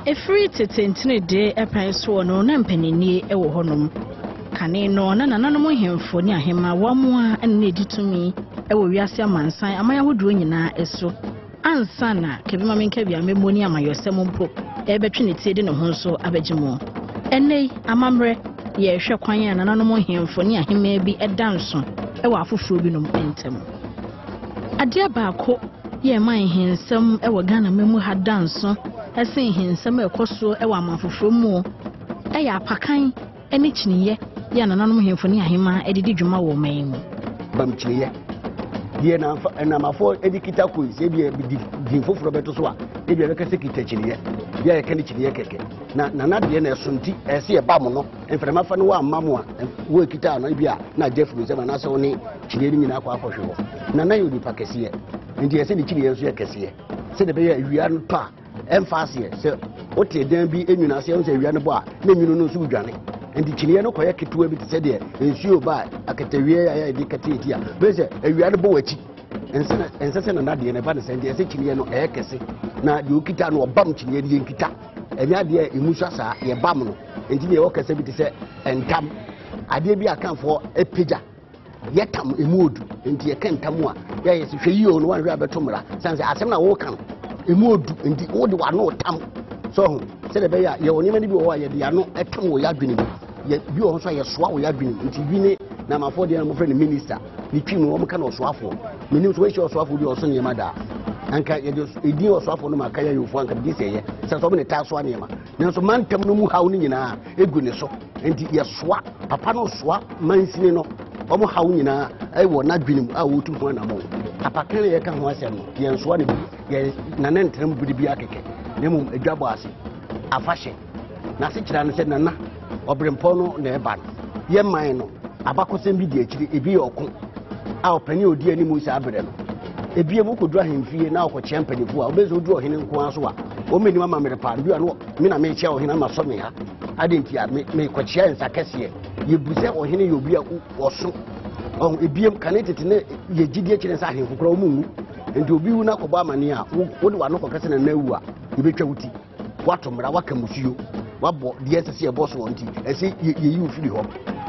Ɛfiri tete ntenedee pɛn soɔ no, na mpaninnie wɔ hɔnom. Kane no, na nananom nhemfo ne ahemmaa wɔamoa na na ɛdi tumi wɔ wiase amansan aman ahodoɔ nyinaa so ansa na kabimamenkabiamemmuo ne amayɔsɛm mpo rebɛtwe ne ti de ne ho nso abɛgye mu. Ɛnnɛ yi, amammerɛ, yɛrehwɛ kwan a nananom nhemfo ne ahemmaa bi da nso wɔ afoforɔ binom ntam. Adeɛ baako yɛ ɛma nhensɛm wɔ Ghana man mu ha da nso sen nhensɛm a ɛkɔ so wɔ aman foforɔ mu yɛ apakan ne kyiniiɛ yɛ a nananom hemfo ne ahemmaa de di dwuma wɔ ɔman yi mu. Bam kyiniiɛ deɛ namafoɔ de kita koi sɛ ebia din foforɔ bɛto so a ebia bɛka sɛ kita kyiniiɛ deɛ a yɛka ne kyiniiɛ kɛkɛ na nana deɛ na ɛso nti ɛsɛ yɛba mo no mframa fa no woamma mo a woakita no ebia na agya firi nsɛm anaasɛ wo ne kyiniiɛ no nyinaa akɔ akɔhwe hɔ. Nana yɛ onipa kɛseɛ, nti ɛsɛ ne kyiniiɛ nso yɛ kɛseɛ sɛdeɛ ɛbɛyɛ awia no tɔ a ɛmfa aseɛ. Sɛ wote dan bi nwunu aseɛ sɛ awia no bɔ a na nwunu no nso dwane, nti kyiniiɛ no kɔyɛ ketewa bi te sɛ deɛ nsuo ba a akatawie a yɛde kate ti a bɛyɛ sɛ awia no bɔ w'akyi. Ɛnsɛ sɛ nana deɛ no ɛba ne sɛ, nti ɛsɛ kyiniiɛ no ɛyɛ kɛse na deɛ ɔkita no ɔbam kyiniiɛ no yɛnkita ɛnyɛ adeɛ a ɛmu sua saa yɛbam no. Nti deɛ ɛwɔ kɛse bi te sɛ ntam adeɛ bi akanfoɔ apagya yɛtam emu odu, nti yɛka ntam a yɛyɛ sɛ hwɛ yie o no wanhwɛ abɛto mmara sane sɛ asɛm na woka no emu odu, nti wode w'ano tam so ho sɛdeɛ ɛbɛyɛ a yɛwɔ nneɛma no bi wɔ hɔ a yɛde ano tam wɔ yɛadwene mu, yɛ bi wɔ hɔ nso a yɛsoa wɔ yɛadwene mu. Nti bi ne na amafoɔ deɛ na wɔfrɛ no minista ne twi mu wɔn ka no ɔsoafoɔ. Menim so wɔahyia ɔsoafoɔ bi a ɔso nneɛma daa anka yɛde edin ɔsoafoɔ no ma aka yɛ ayofoɔ anka bi sɛ yɛ sɛ sɛ wɔn ne taa soa nneɛma, nanso mantam no mu haw no nyinaa egu ne so, nti yɛsoa papa no soa mansini no wɔn haw nyinaa wɔ n'adwene mu a wɔretu ho anammɔn. Apakan a yɛka ho asɛm no yɛnsoa no bi yɛn nana ntena mu bere bi akɛkɛ, na mmom adwa bɔ ase afahyɛ n'asekyerɛ no sɛ nana ɔberempɔn no na ɛba no yɛ man no abakɔsɛm bi di akyiri. Ebi yɛ ɔko a ɔpanin a ɔdi anim saa berɛ no, ebiem wokɔduru ahemfie na wokɔkyea mpanimfoɔ a wobɛsɛ woduru ɔhene nko ara so a wɔn anim amammerɛ paa no bi a no me na mekyea ɔhene ama sɔ me ha ade nti a mekɔkyea nsa kɛseɛ. Yɛbu sɛ ɔhene yɛ obi a ɔso ɔho. Ebiem kane tete ne yɛ gyidie kyerɛ sɛ ahemfo koraa wɔn nwu, nti obi wu na akɔbɔ amaneɛ a wode w'ano kɔka sɛ nana awu a yɛbɛtwa wo ti, wato mmara, waka musuo, wabɔ deɛ ɛsɛ sɛ yɛbɔ soɔ, nti ɛsɛ yɛyi wo firi hɔ.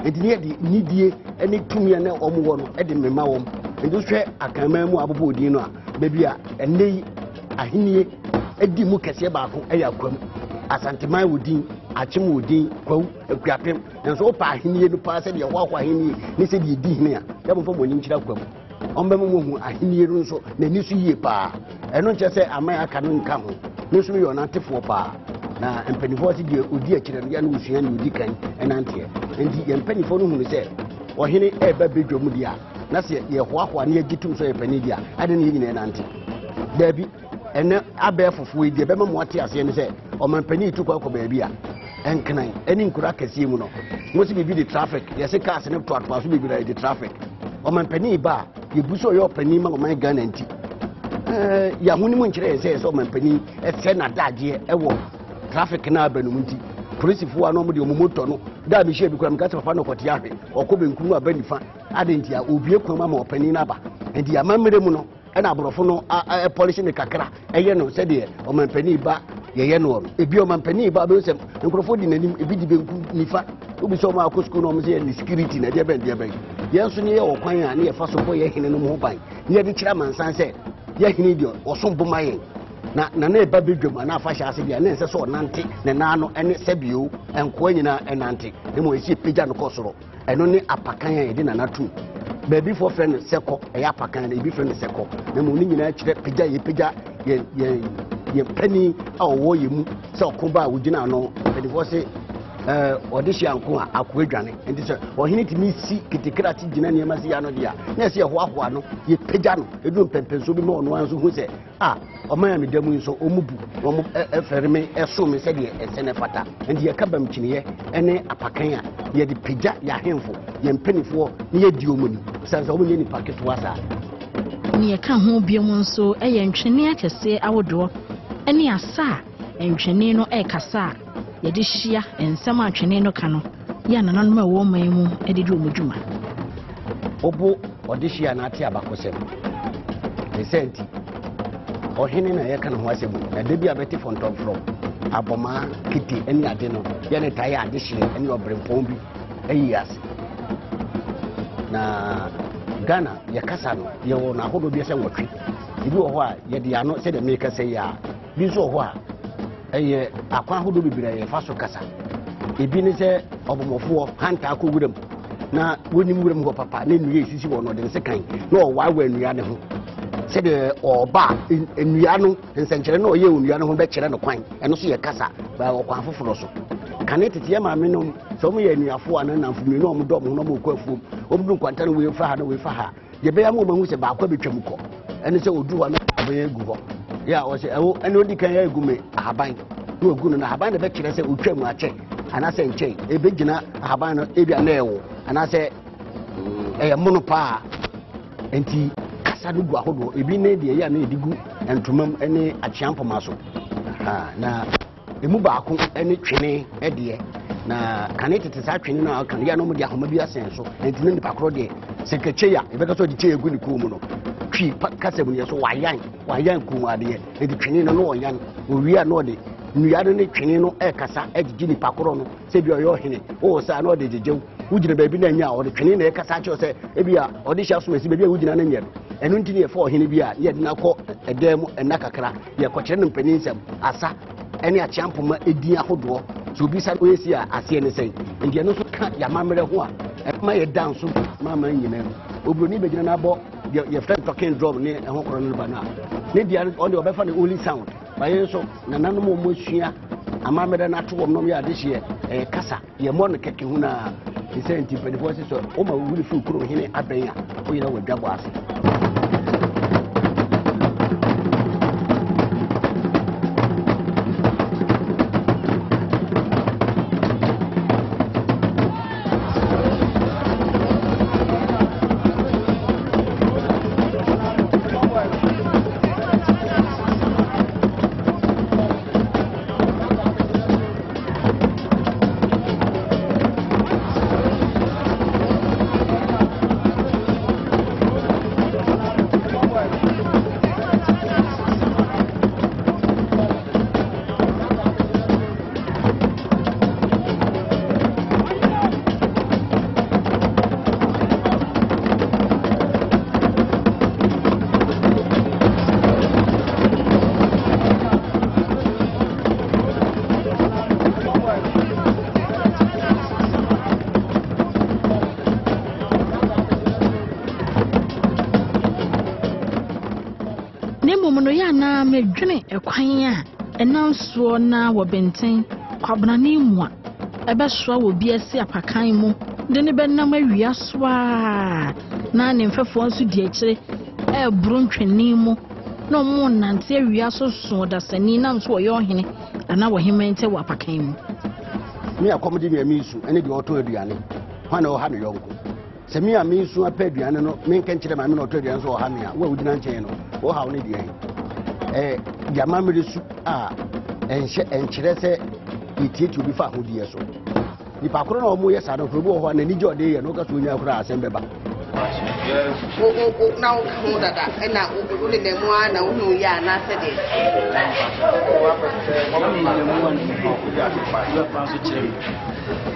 Nti ne yɛde nidie ne tumi a na wɔn wɔ no de mema wɔn. Nti wohwɛ akanman mu a abobɔ odin no a baabi a ɛnnɛ yi ahennie di mu kɛseɛ baako yɛ Akwam. Asanteman wɔ din, Akyem wɔ din, Kwawu, Akuapem, nanso wopɛ ahennie no paa sɛdeɛ ɛhoahoa ahennie ne sɛdeɛ ɛdi hene a yɛmfa mo ani nkyerɛ Akwam. Ɔmbɛma mo ahu ahennie no nso n'ani so yie paa. Ɛno nkyerɛ sɛ aman aka no nka ho. Me nso meyɛ ɔnantefoɔ paa, na mpanimfoɔ se deɛ ɔdi akyirɛ no yɛ na ɔsua deɛ ɔdi kan nanteɛ. Nti yɛn mpanimfoɔ no hunu sɛ ɔhene ɛreba badwa mu deɛ a, na sɛ yɛhoahoa na yɛgye tom sɛ ɔyɛ panin deɛ a, ɛne ne yɛn nyinaa nante. Daabi, ɛnɛ abɛɛfofoɔ yi deɛ ɛbɛma mo ate aseɛ ne sɛ ɔmanpanin tu kwan kɔ baabi a ɛnkran ɛne nkuro akɛseɛ mu no, mo sɛ biribi de traffic, yɛse cars no toatoa so bebree de traffic. Ɔmanpanin ba a yɛbu sɛ ɔyɛ ɔpanin ma ɔman Ghana, nti ɛɛ yɛahonim nkyerɛ yɛn sɛ yɛsɛ ɔmanpanin ɛsɛ n'adagyeɛ ɛwɔ traffic no aba no mu. Nti polisifoɔ a na wɔn de wɔn motor no daa mehyia bi koraa meka sɛ papa no kɔte ahwɛ ɔkɔ benkum no aba nifa ade nti a obie kwan mu ama ɔpanin no aba. Nti amammerɛ mu no ɛna aborɔfo no ɛpɔlihye ne kakra ɛyɛ no sɛdeɛ ɔmanpanin ba yɛyɛ no no. Ebi ɔmanpanin ba bɛyɛ sɛ nkurɔfoɔ di n'anim, ebi di benkum nifa, obi sɛ ɔmo akɔ sukuu na ɔmo sɛ yɛ ne security na ɛdeɛ bɛn deɛ bɛn. Yɛn nso ne yɛ wɔ kwan a ne yɛfa so bɔ yɛ hene no ho ban ne yɛde kyerɛ amansan sɛ yɛ hene deɛ ɔsom bo ma yɛn na nana ɛba badwam anaa afahyɛ ase deɛ ne nsɛ sɛ ɔnante ne nan no ɛne sɛbio nkoa nyinaa ɛnante ne mo ɛsi pagya no kɔ soro. Ɛno ne apakan a yɛde nana tom. Baabifoɔ frɛ no sɛkɔ, ɛyɛ apakan no ebi frɛ no sɛkɔ, na mmom ne nyinaa kyerɛ pagya yɛpagya yɛn yɛn yɛn panin a ɔwɔ yɛn mu sɛ ɔko ba a ɔgyina ano. Mpanimfoɔ se ɛɛ ɔde hyia nko a akoa dwane, nti sɛ ɔhene tumi si ketekrate gyina nneɛma si ano deɛ a na ɛsɛ yɛhoahoa no, yɛpagya no ɛduru mpɛmpɛnsoɔ bi ma ɔno ara nso hu sɛ a ɔman a meda mu yi nso wɔn bu wɔn fɛre me ɛso me sɛdeɛ ɛsɛ ne fata. Nti yɛka bamkyiniiɛ ne apakan a yɛde pagya yɛn ahemfo, yɛn mpanimfoɔ ne yɛdi wɔn ni sane sɛ wɔn nyɛ nipa ketewa saa. Nea ɛka ho bio nso yɛ ntwene akɛseɛ ahodoɔ ne asa a ntwene no rekasa a yɛde hyia nsɛm a twene no ka no yɛ a nananom a ɛwɔ ɔman mu de di wɔn dwuma. Wobo ɔdehye anaa te abakɔsɛm. Ne sɛ nti, ɔhene na yɛka ne ho asɛm na da bi a bɛte fɔntɔmfrɔm. Abɔmaa, kete ne ade no, yɛ ne taa yɛ adehyeɛ ne ɔberempɔn bi ayi ase. Na Ghana yɛ kasa no, yɛwɔ no ahodoɔ bi sɛ nwɔtwe. Ebi wɔ hɔ a yɛde ano sɛdeɛ mekasa yi a, bi nso wɔ hɔ a ɛyɛ akwan ahodoɔ bebree a yɛfa so kasa. Ebi ne sɛ ɔbɔmmɔfoɔ hantaa kɔ wuram na wɔnim wuram hɔ papa ne nnua esisi hɔ no ɔde ne sekan na ɔwaawa nnua ne ho sɛdeɛ ɔba a nnua no nsɛnkyerɛ na ɔyɛ nnua no ho bɛkyerɛ no kwan. Ɛno nso yɛ kasa baa ɔkwan foforɔ so. Kane tete yɛ maame nom sɛ wɔn yɛ anuafoɔ anaa nnamfo mmienu a wɔn dɔ wɔn ho na wɔn kɔ afuom, wɔn du nkwanta no wei fa ha na wei fa ha. Deɛ ɛbɛyɛ ama wɔn ahu sɛ baako abɛtwam kɔ ɛne sɛ ɔduru hɔ na ahaban agu hɔ. Yɛ a ɔsɛ ɛwo ɛne ɔdi kan agu me ahaban na ɔgu no na ahaban na ɛbɛkyerɛ sɛ ɔtwa mu akyɛ anaasɛ nkyɛn. Ɛbɛgyina ahaban no ebi a na ɛwo anaasɛ ɛyɛ mono paa. Nti kasa no gu ahodoɔ. Ebi ne deɛ ɛyɛ a na yɛde gu ntoma mu ne akyea mpoma so. Na emu baako ne twene deɛ. Na kane tete saa twene no a ɔka no yɛ a na wɔde ahoma bi asɛn so. Nti na nipa korɔ deɛ sɛ nka kyei a yɛbɛka sɛ ɔde kyei agu ne kɔn mu no twi kasa mu no yɛ so wayan wayan kɔn mu adeɛ. Nti twene no na ɔyan owie a na ɔde nnua no ne twene no ɛkasa ɛgyegye nipa korɔ no sɛ bi ɔyɛ ɔhene wowɔ saa na ɔde gyegye wo wogyina baabi na ɛnyɛ a ɔde twene na ɛkasa akyerɛ sɛ ebi a ɔde hyɛ asom asi baabi a wogyina no nyɛ no. Ɛno nti ne yɛfa ɔhene bi a ne yɛde no akɔ ɛdan mu ɛnna kakra yɛkɔkyerɛ no mpanin nsɛm asa ɛne akyea mpoma edin ahodoɔ sɛ obi sa oyɛ si a aseɛ ne sɛn. Nti ɛno nso ka yɛamammerɛ ho a ɛma yɛda nso mama nyinaa mu. Oburoni bɛgyina no abɔ yɛfrɛ no talking drum ne ɛho korɔ no ba no a ne deɛ ɔno deɛ ɔbɛfa no only sound. Ba yɛn nso nananom a wɔn asua amammerɛ no ato wɔn nom yɛ adehyeɛ ɛyɛ kasa yɛmmɔ no kɛkɛ hu no a te sɛ nti mpanimfoɔ sɛ sɛ woma wo wuri firi kurom hene abɛn a woyera wɔ adwabɔ ase. Na mmom no, yɛ anaa medwene ɛkwan a ɛnam soɔ na wɔbɛnten kwabrane mu a ɛbɛsoa wɔ bi asi apakan mu de ne bɛnam awia so a na ne mfɛfoɔ nso di akyire ɛreboro ntwene mu na ɔmo nante awia so so ɔdasani nam so ɔyɛ ɔhene anaa ɔhemmaa nti wɔ apakan mu. Me akɔm de nea mesu ne deɛ ɔtɔn aduane, hwan na ɔha ne yɔnko? Sɛ me a mesu apɛ aduane no menka nkyerɛ maame na ɔtɔ aduane so ɔha me a, wo a wogyina nkyɛn no, wohaw ne deɛ ɛɛ deɛ amammerɛ su a ɛnhyɛ ɛnkyerɛ sɛ yɛtiatia obi fa ahodeɛ so. Nipa koro na wɔn yɛ saa no, obi wɔ hɔ a n'ani gye ɔde yɛ no, ɔka so onya koraa asɛm bɛba. Wo wo wo na wo ho dada ɛna wo wo nenam mu ara na wo hu yɛ anaasɛ deɛ.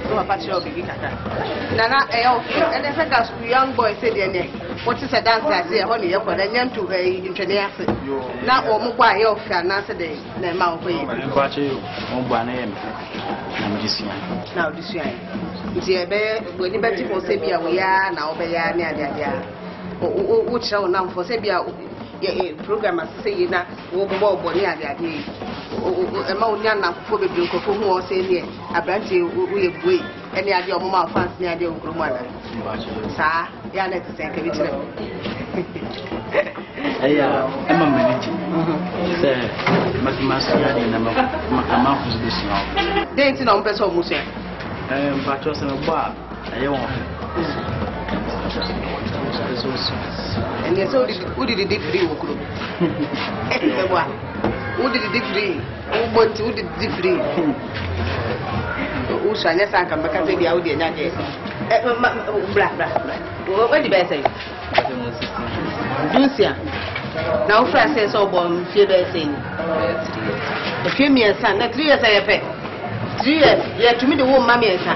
Wo papa kyerɛ wo biribi kakra. Nana ɛyɛ wo fɛ ɛnɛ sɛ ka young boy sɛ deɛ neɛ wote sɛ dance ase ɛhɔ ne yɛkɔ na nyɛ nto ɛyi ntwene ase na wɔn bɔ a ɛyɛ wo fɛ anaasɛ deɛ na ɛma wo kɔ yɛ. Mpakyɛ yo, wɔn bɔ a na ɛyɛ me fɛ na mede sua. Na wode sua yɛ. Nti ɛbɛyɛ w'ani bɛgye ho sɛ bi a woyɛ ara na wobɛyɛ ara ne adeade a wokyerɛ wo namfoɔ sɛ bi a program ase sɛ yei na wobobɔ ne adeade yi ɛma wonya nnamfofoɔ bebree nkurɔfoɔ hu wɔn sɛ neɛ aberanteɛ woyɛ buei ɛne adeɛ ɔmoma wo fans ne adeɛ wɔ kurom ana saa yɛ a na ɛte sɛ nka bi kyerɛ ɛyɛ a ɛma m'ani gye sɛ masua adeɛ na amanfo nso bɛsua wo. Dɛn nti na wɔpɛ sɛ wɔsua? Mpakyɛw sɛ mebɔ a ɛyɛ wɔn fɛ. Pɛ sɛ wɔsua. Ɛnneɛ sɛ wode didi firi wɔ kurom. Ɛbɛbɔ a wode didi firi wobɔ nti wode didi firi wosua nyɛ saa nka mbɛka sɛ bia wode anya deɛ. Bra bra bra. Wadi bɛyɛ sɛn? Dunsia. Na wofiri aseɛ sɛ ɔbɔ mfie bɛyɛ sɛn ni? Mfie mmiɛnsa na 3 years ɛyɛ pɛ. 3 years yɛtumi de wo mma mmiɛnsa.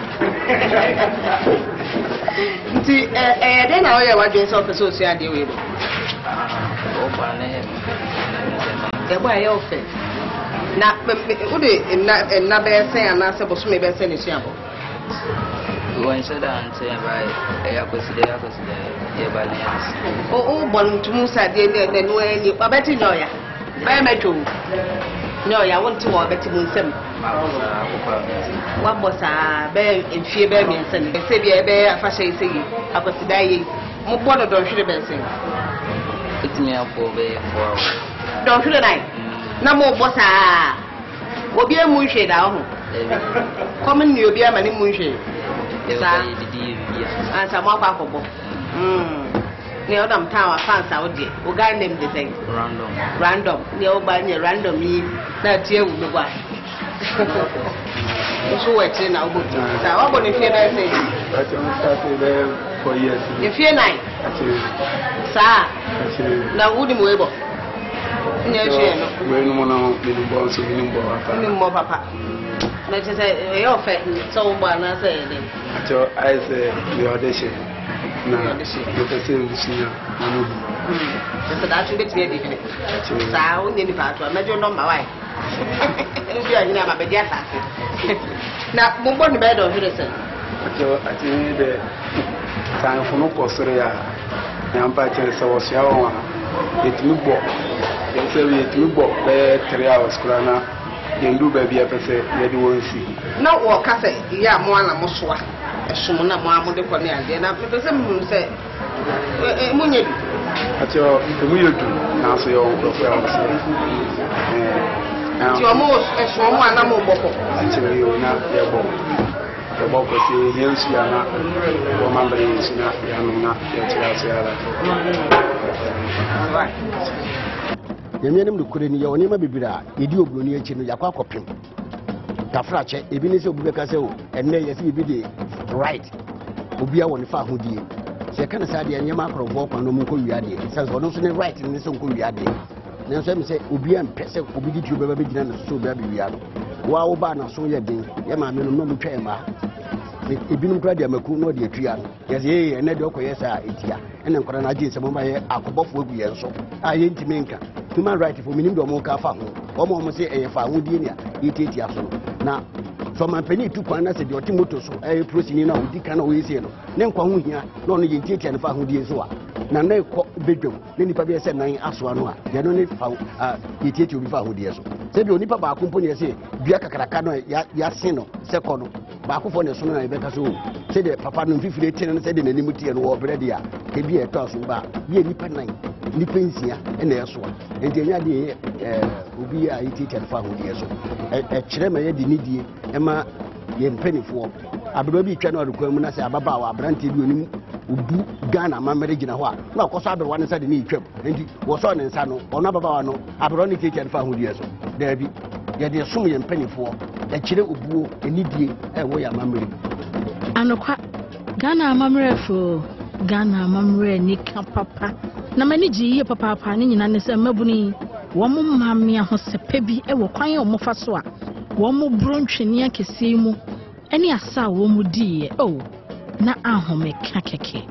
Nti ɛyɛ dɛn na ɔyɛ w'adwene sɛ ɔpɛ sɛ osua adeɛ wei no? Ɔbɔ a na ɛyɛ me fɛ. Ɛbɔ a ɛyɛ wo fɛ. Na wode nna bɛyɛ sɛn anaasɛ bosome bɛyɛ sɛn na esua bɔ? Wɔnhyɛ da nkyɛn ba, ɛyɛ akɔsi dɛ akɔsi dɛ yɛba ne yɛde si. Wobɔ no ntomu sɛ adeɛ ne ɛnɛ no ani ɔbɛte nyɛ ɔya bɛyɛ mɛtwo wo nyɛ ɔya, wonte wɔ ɔbɛte mu nsɛm. Mabɔ saa akokɔ abɛnti. Wabɔ saa bɛyɛ mfie bɛyɛ 3 ni. Sɛ bia ɛbɛyɛ afahyɛ yi sɛ yi akwasida yi, mobɔ no dɔnhwere bɛn sɛn? Ɛtumi abɔ bɛyɛ 4 hours. Dɔnhwere 4 na mobɔ saa, obi emu nhwee da ɔho kɔm nni obi ama ne mu nhwee saa ansa mo akɔ akɔbɔ nea ɔnam town afansa. Wo deɛ, wo guy name de sɛn? Random. Random. Nea ɔba nyɛ random yi na atie ewu mi bɔ a nso wɔ akyire na wobɔ tu saa. Wabɔ ne mfie bɛyɛ sɛn? 4 years. Mfie 4 saa na wonim wei bɔ nyɛ nhwɛ no? Wei no mu no, menim bɔ nso menim bɔ papa. Wonim bɔ papa na kyerɛ sɛ ɛyɛ ɔfɛ sɛ wobɔ anaasɛ ɛyɛ dɛn? Akyɛ ayɛ sɛ meyɛ ɔde hyɛ na mepɛ sɛ mesua na mehu. Kyerɛ sɛ daakye wobɛtumi adi hene saa. Wonyɛ nipa ato a mɛgye wo nɔmba wae. Wodi ɔhene ama bɛgye asase na mobɔ ne bɛyɛ dɛ ɔhwere sɛn? Akyɛ akyɛ dɛ sanfo no kɔ soro a nyampa kyerɛ sɛ wɔsoa wɔn a, yɛtumi bɔ sɛ yɛtumi bɔ bɛyɛ 3 hours koraa na yɛndu baabi a ɛpɛ sɛ yɛde wɔn si. Na wɔka sɛ yɛ a mo ana mosoa ɛsom na mo a mode kɔ ne adeɛ, na mepɛ sɛ mehunu sɛ monyɛ bi. Akyɛ emu yɛ du, nanso yɛwɔ nkurɔfoɔ a wɔsoa. Nti ɔmo ɛso ɔmo a na mobɔ kɔ? Akyerɛ yɛ na yɛbɔ kɔ. Sɛ yɛhia nsuo a, na wɔma bɛrɛ yɛ nsu na yɛanom na yɛkyerɛ ase ara. Nyame anim nokorɛ ni, yɛwɔ nneɛma bebree a yɛdi oburoni akyi no yɛakɔ akɔpem tafrakyɛ. Ebi ne sɛ obi bɛka sɛ o ɛnnɛ yɛsɛ biribi de right, obia wɔ ne fa ahodie. Sɛ yɛka no saa deɛ, nneɛma akorɔmfoɔ kwan no ɔmu nkɔ wia deɛ sɛ ɔno nso ne right ne sɛ nkɔ wia deɛ, nanso ɛmi sɛ obiara mpɛ sɛ obi de tuo bɛba bɛgyina ne so sɛ obi abɛwia no. Waa wo baa n'aso yɛ den, yɛ maame no na ɔmo twa mmaa, ebinom koraa de amaku na ɔde atua no. Yɛsɛ ee ɛnɛ deɛ ɔkɔyɛ saa etia ɛna nkwadaa no agye nsɛm ɔmo ayɛ akɔbɔfoɔ agu yɛn so a yɛntumi nka. Human right fo, menim deɛ ɔmo ka fa ho. Wɔn a ɔmo sɛ ɛyɛ fa ahodie nea yɛtiatia so no, na sɛ ɔmampanin tu kwan na sɛ deɛ ɔte moto so ɛyɛ polisini no a ɔdi kan na ɔyɛ sie no ne nkwa ho hia na ɔno yɛntiatia no fa ahodie so a, na ne kɔ bedwam ne nipa bi sɛ nan asoa no a, yɛno ne fa a yɛtiatia obi fa ahodeɛ so. Sɛbi onipa baako mpo ne yɛsɛ dua kakraka no a yɛase no sɛ kɔ no baakofoɔ ne so no na yɛbɛka so o sɛdeɛ papa no mfifire tene no, sɛdeɛ n'anim teɛ no wɔ ɔbrɛ deɛ a ebi a ɛtɔ aso ba a yɛ nipa nan, nipa nsia ɛna ɛsoa. Nti ɛnyɛ adeɛ yɛ obi a yɛtiatia no fa ahodeɛ so. Ɛkyerɛ ma yɛde ne die ɛma yɛn mpanimfoɔ. Aberewa bi twa no adekwan mu na sɛ ababaawa aberanteɛ bi onim obu Ghana amammerɛ gyina hɔ a, na ɔkɔsɔ aberewa no nsa de ne twam. Nti wɔsɔɔ ne nsa no, ɔno ababaawa no aberewa no tiatia no fa ahodeɛ so? Daabi, yɛde som yɛn mpanimfoɔ, ɛkyerɛ obuo anidie ɛwɔ yɛn amammerɛ mu. Anokwa, Ghana amammerɛ fo, Ghana amammerɛ nika papa na m'ani gye yie papaapa. Ne nyinaa ne sɛ mmabunu yi wɔn mma me ahosɛpɛ bi wɔ kwan a wɔfa so a wɔn boro ntwene akɛseɛ yi mu ne asa a wɔn diiɛ o na ahomeka kɛkɛ.